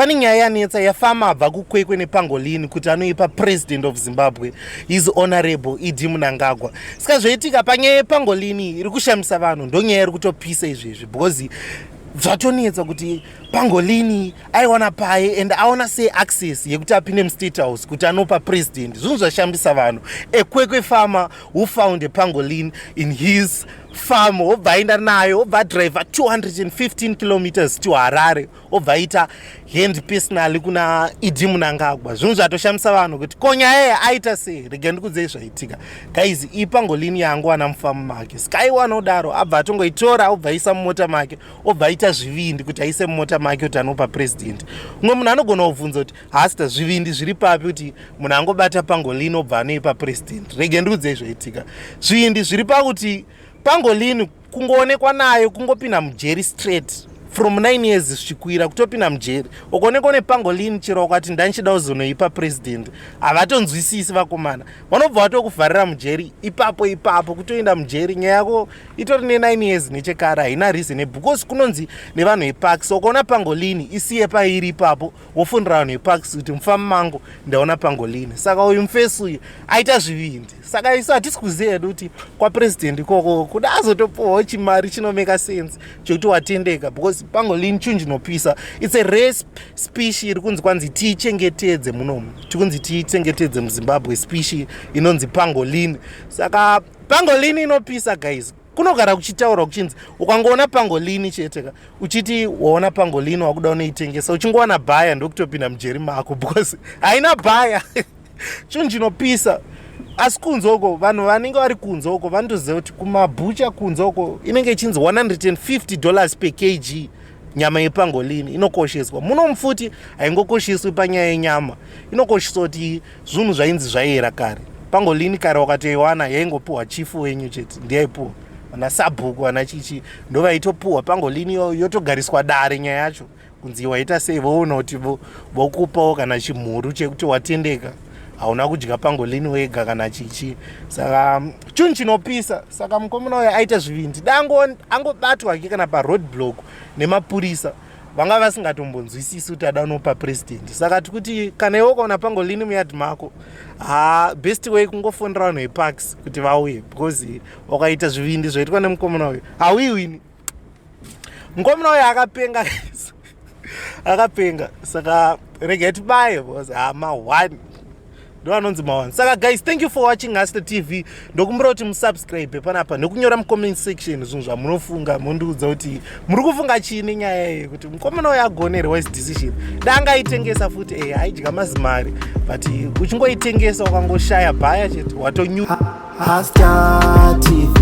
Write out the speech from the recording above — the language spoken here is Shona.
Pane nyaya yanetsa yafarmer abva kuKwekwe nepangolini kuti anoipa President of Zimbabwe, His Honorable ED Mnangagwa. Saka zvoitika panyaya yepangolini iri kushamisa vanhu, ndonyaya iri kutopisa izvezvi, because zvatonetsa kuti pangolini aiwana paye and aona sei access yekuti apinde muState House kuti anopa president. Zvinhu zvashambisa vanhu. A Kwekwe farmer who found a pangolin in his farm, obva aenda nayo, obva adriva 215 kilometers to Harare, obva aita hand personally kuna ED Mnangagwa. Zvinhu zvatoshamisa vanhu kuti ko nyaya iyi aita sei. Rega ndikudzei zvaitika, guys. Iyi pangolini yaangowana mufamu make, skaiwana kudaro, abva atongoitora, obva aisa mumota make, obva aita zvivindi kuti aise mumota make kuti anopa president. Umwe munhu anogona kubvunza kuti, "Hasta, zvivindi zviri papi kuti munhu angobata pangolini obva anoipa president?" Rege ndikudzei zvaitika. Zvivindi zviri pakuti pangolini kungoonekwa nayo kungopinda mujeri straight, from 9 years zvichikwira, kutopinda mujeri. Ukaonekwa nepangolini, chero ukati ndanchida kuzonoipa president, havatonzwisisi vakomana, vanobva vatokuvharira mujeri ipapo ipapo, kutoenda mujeri. Nyaya yako itori ne9 years nechekare, haina reason, because kunonzi nevanhu veparks, ukaona pangolini, isiye pairi ipapo, wofundira vanhu veparks kuti mufamu mangu ndaona pangolini. Saka uyu mufesi uyu aita zvivindi. Saka isu hatisi kuziva hedu kuti kwapresident ikoko kuda azotopuwawo chimari chinomeka sense chekuti watendeka, because pangolini chinhu chinopisa. It's a rare species iri kunzi kwanzi tiichengetedze munomu, tikunzi tiichengetedze muZimbabwe, species inonzi pangolini. Saka pangolini inopisa, guys. Kunogara kuchitaurwa kuchinzi ukangoona pangolini chete ka, uchiti waona pangolini, wakuda unoitengesa, uchingowana buyer, ndokutopinda mujeri mako, because haina buyer. Chinhu chinopisa. Asi kunze uko, vanhu vanenge vari kunze uko vanotoziva kuti kumabhucha kunze uko inenge ichinzi $150 per kg. Nyama yepangolini inokosheswa muno. Mufuti haingokosheswi panyaya yenyama, inokosheswa kuti zvinhu zvainzi zvaiera kare. Pangolini kare wakatoiwana, yaingopiwa chifu wenyu chete, ndiyaipiwa vana sabhuku, vana chichi, ndo vaitopiwa pangolini. Yotogariswa dare nyaya yacho, kunzi waita sei, voona kuti vokupawo kana chimhuru chekuti watendeka, hauna kudya pangolini wega kana chichi. Saka chinhu chinopisa. Saka mukomana uyo aita zvivindi. Da angobatwa ke kana paroad block nemapurisa, vanga vasingatombonzwisisi kuti ada unopa president. Saka tikuti kana iwe ukaona pangolini muyadhi mako, ha, best way kungofonera vanhu veparks kuti vauye, because wakaita zvivindi zvaitwa nemukomana uyo, hauiwini. Mukomana uyo akapenga, akapenga. Saka regai tibaye, because ha, ma1 ndo anonzi ma1. Saka guys, thank you for watching Hasta TV. Ndokumbira kuti musubscribe panapa nekunyora mucomment section zvinhu zvamunofunga, mondiudza kuti muri kufunga chii nenyaya iyi, kuti mukomana uyo agonere wise decision. Da angaitengesa futi, e aidya mazimari, but uchingoitengesa, ukangoshaya buyer chete, watonyu. Hasta TV.